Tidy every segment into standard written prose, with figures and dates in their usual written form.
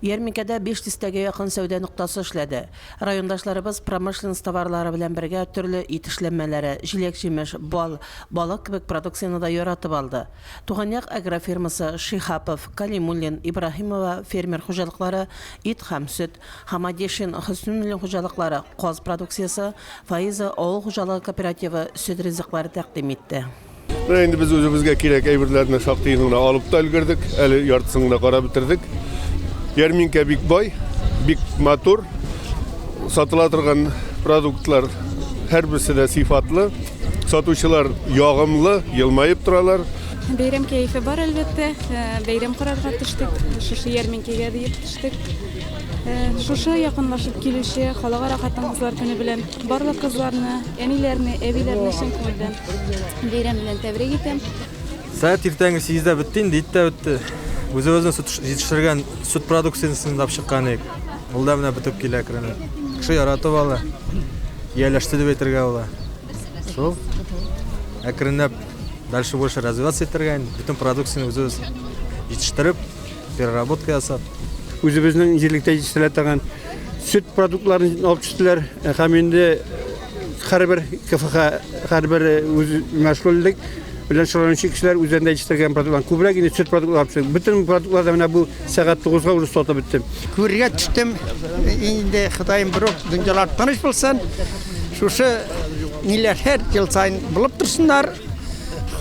Ярминкәдә биш дистәгә якын сәүдә ноктасы эшләде. Райондашларыбыз промышленность товарлары белән бергә төрле ит эшләнмәләре, җиләк-җимеш, бал, балык кебек продукцияне дә яратып алды. Туган як агрофирмасы, Шиһапов, Калимуллин, Ибраһимова фермер хуҗалыклары ит һәм сөт, Хамадишин, Хөснуллин хуҗалыклары каз продукциясе, Фаиза авыл хуҗалыгы кооперативы сөт ризыклары тәкъдим итте. Менә инде без үзебезгә кирәк әйберләрне шактый гына алып та өлгердек. Әле яртысын гына карап бетердек. Ярминкә бик бай, бик матур. Сатыла торган продуктлар һәрберсе дә сыйфатлы. Сатучылар ягымлы, елмаеп торалар. Бәйрәм кәефе бар, әлбәттә. Бәйрәм карарга төштек, шушы ярминкәгә диеп төштек. Шушы якынлашып килүче Халыкара хатын-кызлар көне белән барлык кызларны, әниләрне, әбиләрне чын күңелдән бәйрәм белән тәбрик итәм. Сәгать иртәнге сигездә бетте инде, ит тә бетте. Үзебезнең сөт җитештергән сөт продукциясен дә чыккан идек. Ул да менә бетеп килә әкренләп. Кеше яратып ала. Ияләште дип әйтергә була. Шул. Әкренләп дальше больше развиваться итәргә инде. Бөтен продукцияне үзебез җитештереп, переработка ясап. Үзебезнең җирлектә җитештерелә торган сөт продуктларын алып төштеләр һәм инде һәрбер КФХ, һәрбер үз мәшгульлек белән шөгыльләнүче кешеләр үзләрендә җитештергән продуктлар күбрәк инде сөт продуктлары алып төштек. Бөтен продуктлар да менә бу сәгать тугызга уже сатып беттем. Күрергә төштем. Инде Ходаем берүк дөньялар тыныч булсын. Шушы ниләр һәр ел саен булып торсыннар.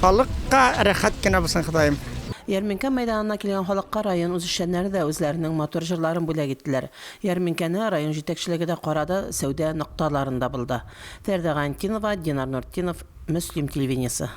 Халыкка рәхәт кенә булсын, Ходаем. Ярминкә мәйданына килгән халыкка район үзешчәннәре дә үзләренең матур җырларын бүләк иттеләр. Ярминкәне район җитәкчелеге дә карады, сәүдә нокталарында булды. Фәрдә Гайнтинова, Динар Нуртдинов, Мөслим телевидениесе.